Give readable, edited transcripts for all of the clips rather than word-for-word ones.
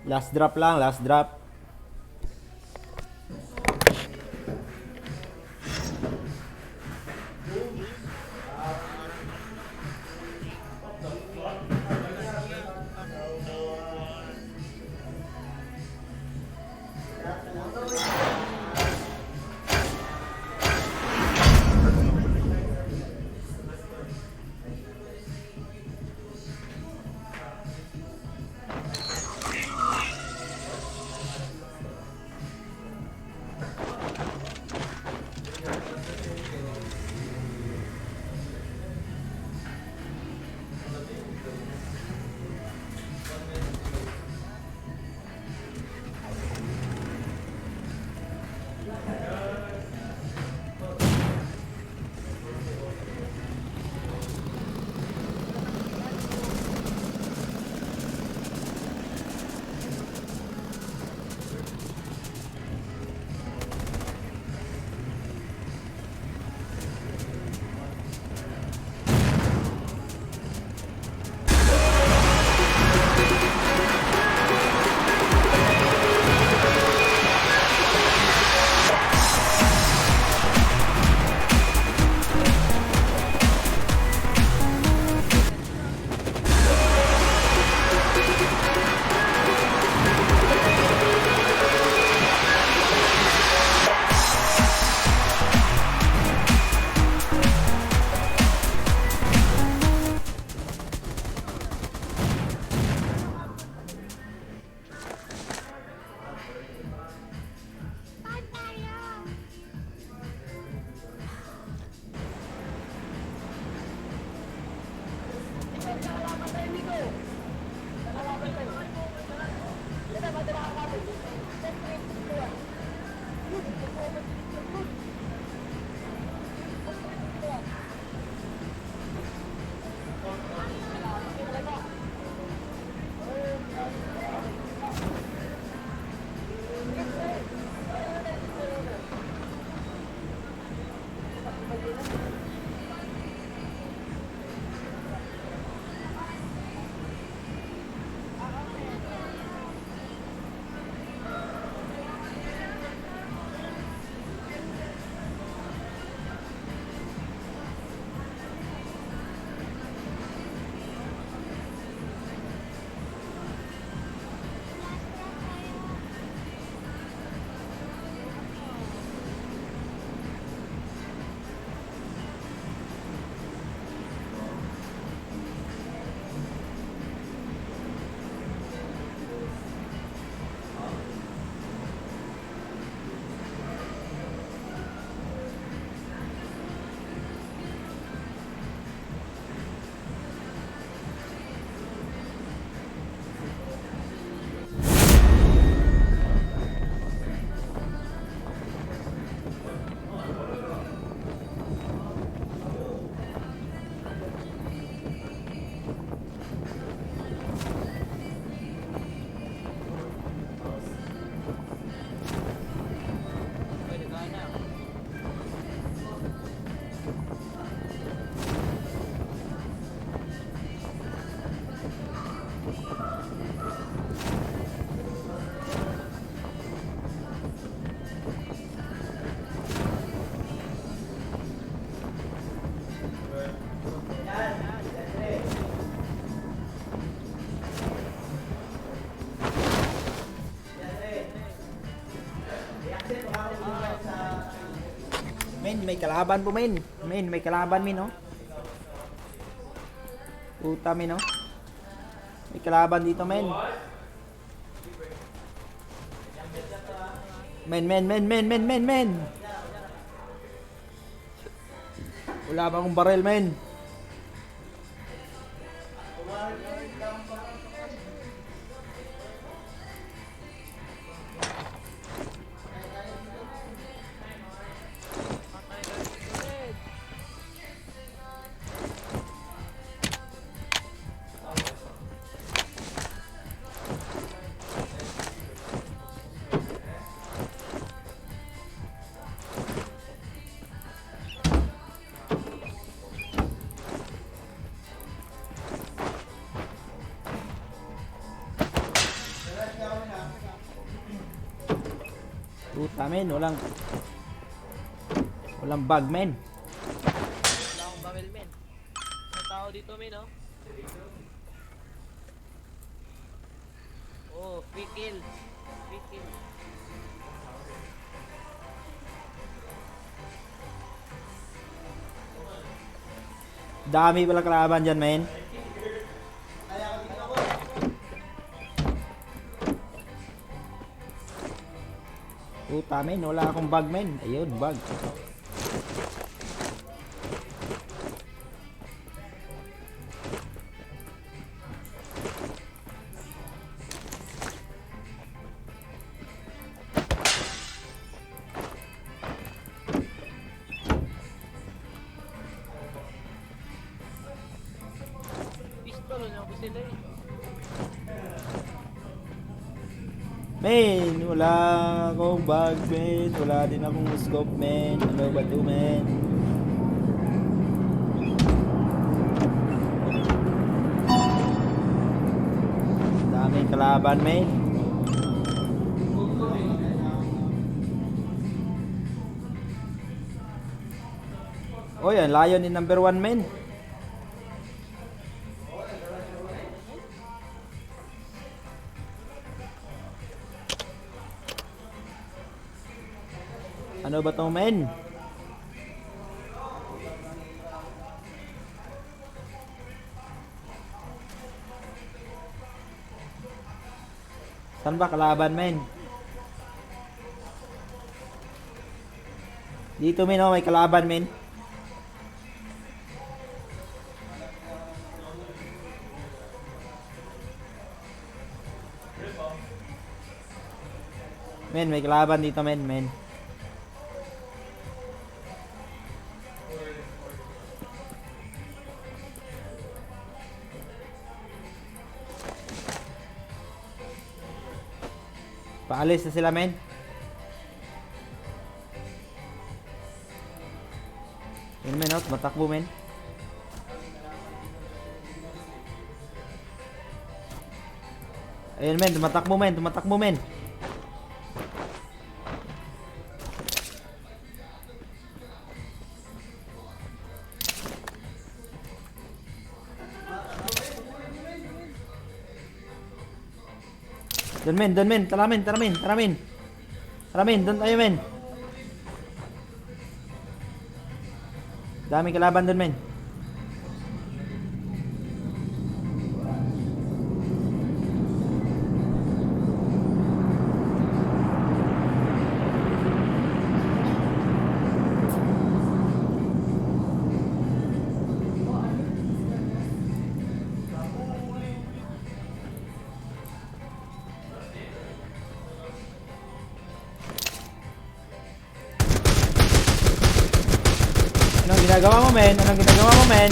Last drop lang, last drop. Men, may kalaban po, men. Men, may kalaban, men, oh. Puta, men, oh. May kalaban dito, men. Men, men, men, men, men, men, men. Wala pa akong barel, men. Wala, men, walang bag, men. Wala akong baril, men. May tao dito, men, oh. Oh, free kill. Free kill. Dami pala kalaban dyan, men. Puta, men. Wala akong bag, men. Ayun, bag. Pistol, ano ko sila eh. Men, wala akong bag, men. Wala din akong scope, men. Ano ba to, men? Daming kalaban, men. Oh, yan. Lion in number 1, men. Ano ba to, men? Saan ba kalaban, men? Dito, men, oh, may kalaban, men. Men, may kalaban dito, men, men. Paalis na sila, men. Yun, men, oh, matakbo, men. Ayun, men, tumatakbo, men, tumatakbo, men. Doon, men, doon, men, tara, men, tara, men, tara, men. Tara, men, doon tayo, men. Daming kalaban doon, men. Anong ginagawa mo, men? Anong ginagawa mo, men?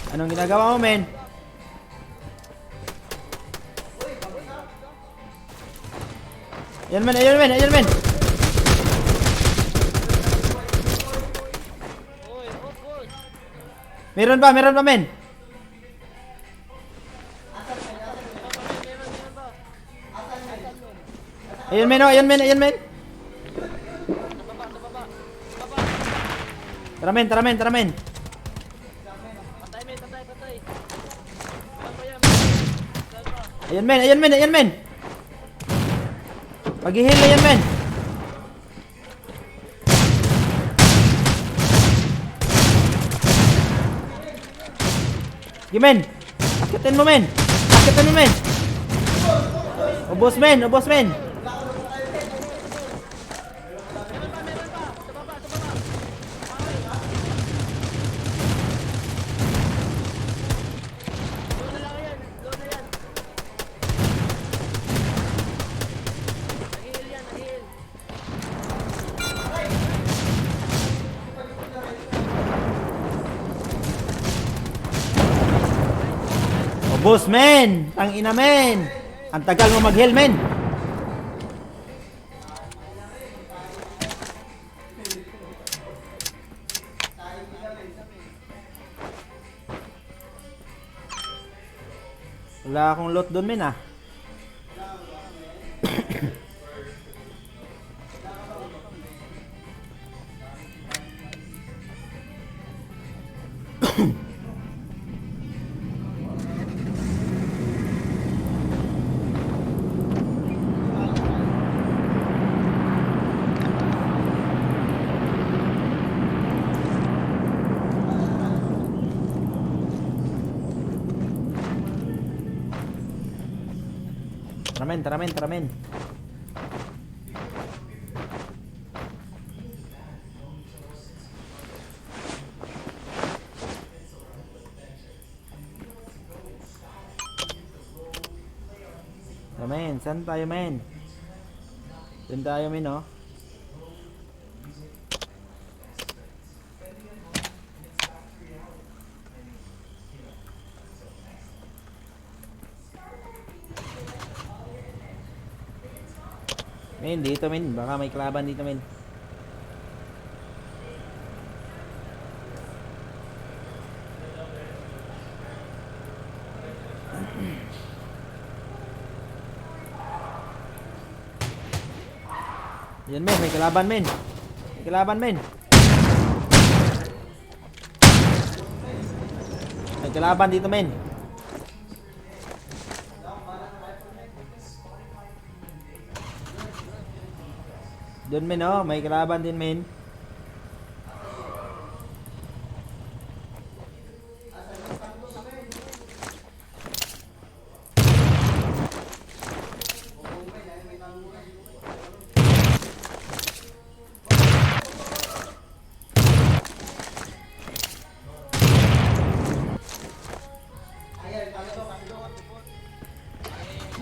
Anong ginagawa mo, men? Ayan, men. Ayan, men. Ayan, men. Oy, oh, boss. Meron pa, men. Meron, meron ba? Ayan, men. Oh, ayan, men. Ayan, men. Sa baba, sa baba. Sa baba. Tara, men. Tara, men. Tara, men. Patay, men, patay, patay. Meron pa yan, meron. Saan pa? Ayan, men. Ayan, men. Ayan, men. Pag-heal, ayan, men. Sige, men. Akitin mo, men. Akitin mo, men. Ubos, men. Ubos, men. Meron pa, meron pa. Sa baba, sa baba. Doon na lang yan, doon na yan. Nag-heal yan, nag-heal. Ubos, men. Tang ina, men. Ang tagal mo mag-heal, men. Wala akong lot doon, men, ah. men, tara men, tara men. Tara men, saan tayo men? Doon tayo men, oh. Men, dito men. Baka may kalaban dito men. Yan men, may kalaban men. May kalaban men. May kalaban dito men. Doon men oh, may kalaban din men.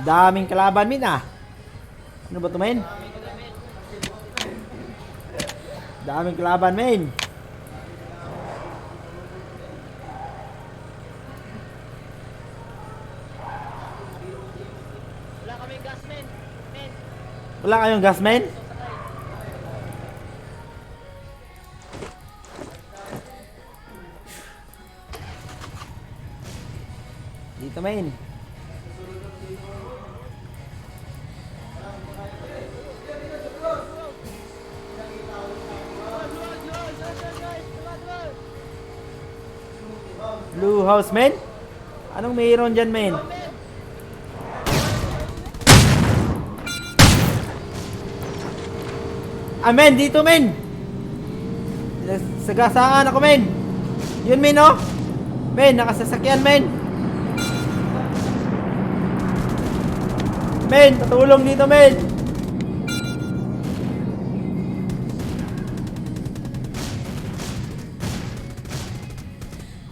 Daming kalaban min ah. Ano ba to men? Daming kalaban men. Wala kaming gas, men. Men, Wala kayong gas men? sakay. Dito men. Blue house men? Anong mayroon dyan men? Ah men, dito men! Sagasaan ako men! Yun men oh! Men, nakasasakyan men! Men, patulong dito men!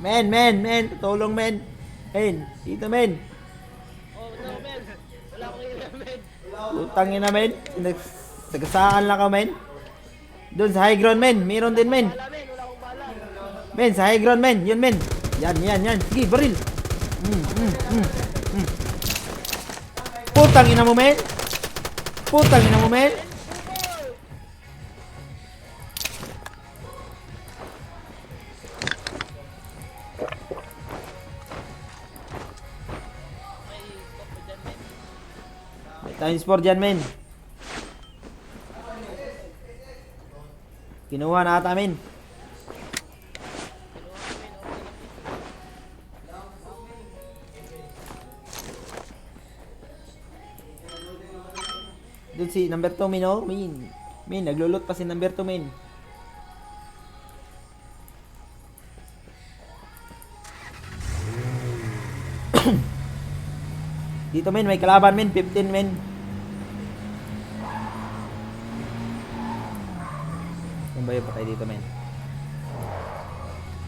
Men, men, men, patulong men! Men, dito men! Oh, no, men. Wala akong ila, men. Putang ina men, sagasaan lang ako men. Doon sa high ground men, meron din men. Wala, men. Wala akong bala. Men, sa high ground men, yun men. Yan, yan, yan. Sige, baril. Mm. Putang ina mo men. Putang ina mo men. May stop ko dyan, men. May times 4 dyan men. Kinuha na ata men. Kinuha, men. Okay lang, men. Doon si number 2 min oh. Min. Min, naglulot pa si number 2 min. Dito men, may kalaban men, 15 men. Saan ba yung patay dito men?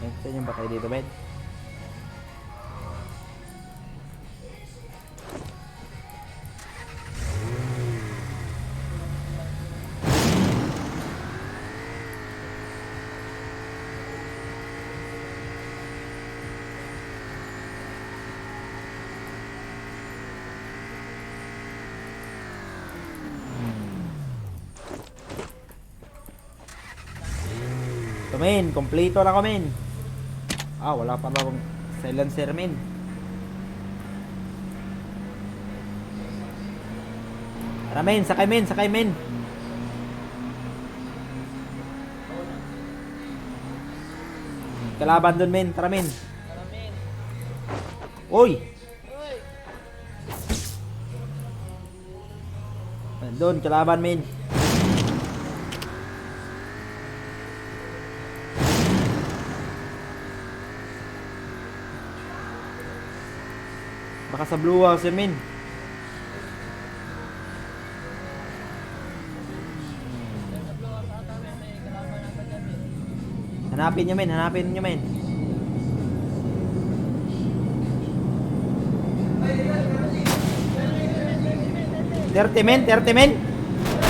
Men, saan yung patay dito men? Ito men, kompleto na ko men. Ah, wala pa ba akong silencer men. Tara men, sakay men, sakay men. Kalaban dun men, tara men. Tara, men. Uy! Uy! Doon, kalaban men. Baka sa blue house yun, men. Hanapin nyo, men. Hanapin nyo, men. 30 men, 30 men.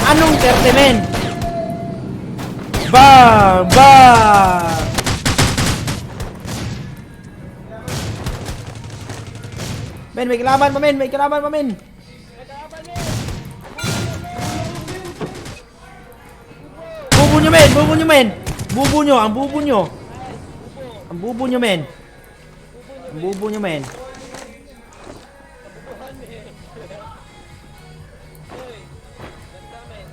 Anong 30 men? Bang! Bang! Men, may kalaban pa, men. May kalaban pa, men. May kalaban, men! Bubo nyo, men. Bubo nyo, men. Bubo nyo. Ang bubo nyo. Ang bubo nyo, men. Ang bubo nyo, men. Kabubuhan, men. Uy, ganda, men.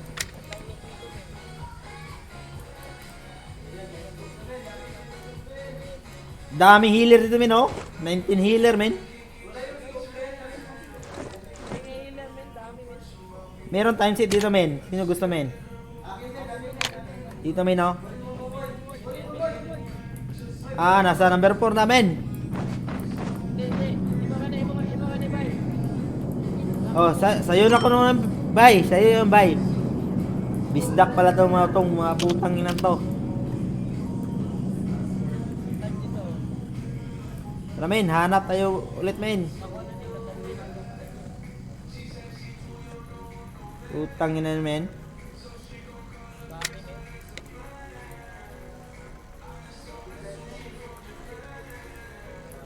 Gandang look nito, men. Daming healer dito, men, oh. 19 healer, men. May healer, men. Dami, men. Meron time set dito, men. Sino gusto, men? Dito, men, oh. Ah, nasa number 4 na, men. Hindi, hindi. Iba ka na, iba ka, iba ka na, bay. Oh, sa'yo na ko naman, bay. Sa'yo yun, bay. Bisdak pala tong mga tong mga putang inan to. Time dito. Tara, men. Hanap tayo ulit, men. Makuha na nila, time dito. Putang ina, men. Dami, men.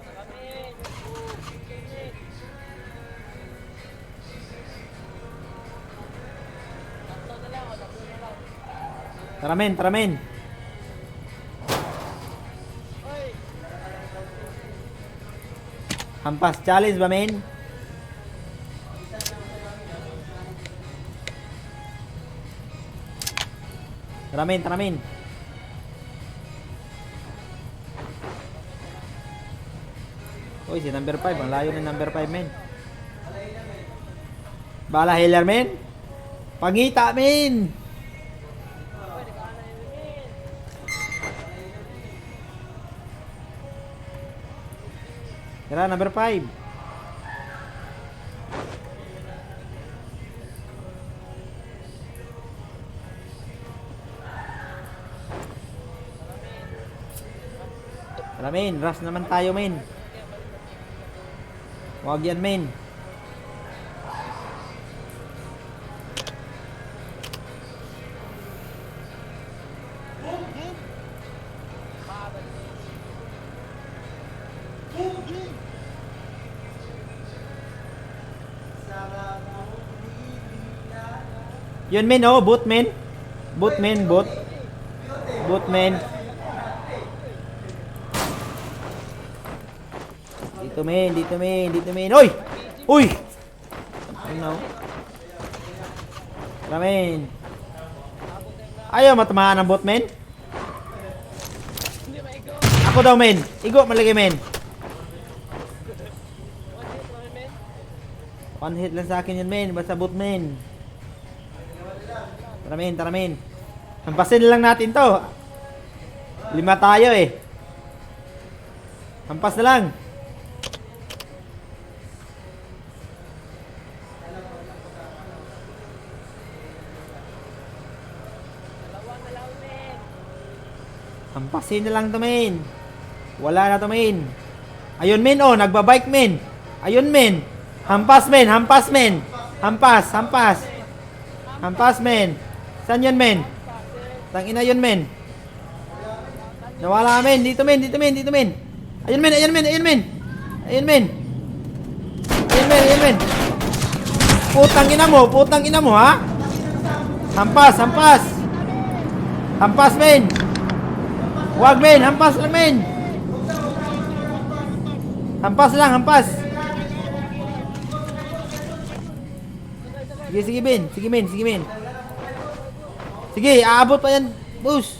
Tara, men. Woo, chicken, men. Tatlo na lang, oh, tatlo na lang. Tara, men. Tara, men. Oy! Hampas challenge ba, men? Tara, men. Tara, men. Uy, si number 5. Ang layo ng number 5, men. Bala healer, men. Pangita, men. Uy, nakaana yun, men. Tara, number 5. Tara, men. Rush naman tayo, men. Huwag yan, men. Yun, men, oh. Boot, men. Boot, men. Boot. Boot, men. Dito, men. Dito, men. Dito, men. Uy! Uy! Ano? Tara, men. Ayaw matamaan ang bot, men. Hindi maigo. Ako daw, men. Igo, malagay, men. One hit lang, men. One hit lang sa akin yun, men. Basta boot, men. Tara, men. Tara, men. Hampasin lang natin to. Lima tayo, eh. Hampas na lang. Dalawa na lang, men. Hampasin na lang to, men. Wala na to, men. Ayun, men, oh. Nagbabike, men. Ayun, men. Hampas, men. Hampas, men. Hampas, hampas. Hampas, men. Saan yun, men? Tangina yun, men. Nawala, men. Dito, men. Dito, men. Dito, men. Ayun, men. Ayun, men. Ayun, men. Ayun, men. Ayun, men. Ayun, men. Putang ina mo. Putang ina mo, ha? Hampas, hampas. Hampas, men. Wag, men. Hampas lang, men. Hampas lang, hampas. Sige, sige, men. Sige, men. Sige, men. Sige, aabot pa yan. Boss.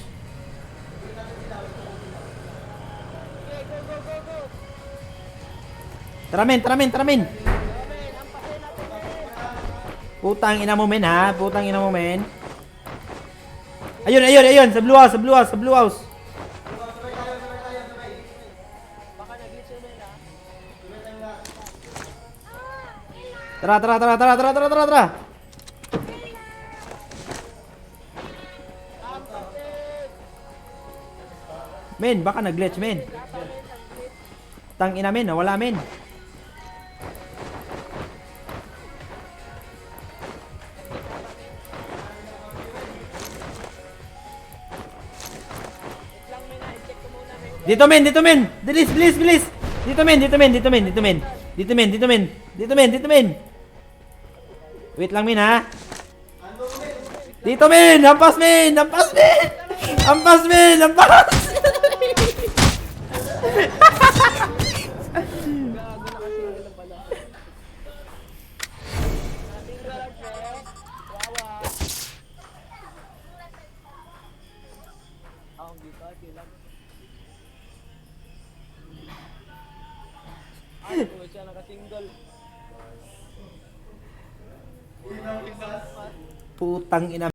Tara, men. Tara, men. Tara, men. Putang ina mo, men, ha? Putang ina mo, men. Ayun, ayun, ayun. Sa blue house, sa blue house, sa blue house. Baka nag-glitch yun, men, ah. Tara, tara, tara, tara, tara, tara, tara, tara. Hampasin! Men, baka nag-glitch, men. Tang ina, men, nawala, men. Wait lang, men, ah. I-check ko muna, men. Dito, men, dito, men. Bilis, bilis, bilis. Dito, men, dito, men, dito, men, dito, men. Dito, men, dito, men. Dito, men, dito, men. Wait lang, men, ha. Dito, men. Hampas, men. Hampas, men. Hampas, men. Hampas. Gago, nakasingle na pala. Nakasingle lang, pre. Wawa. Ah, hindi pa, chill lang. Ay, siya nakasingle. Putang ina.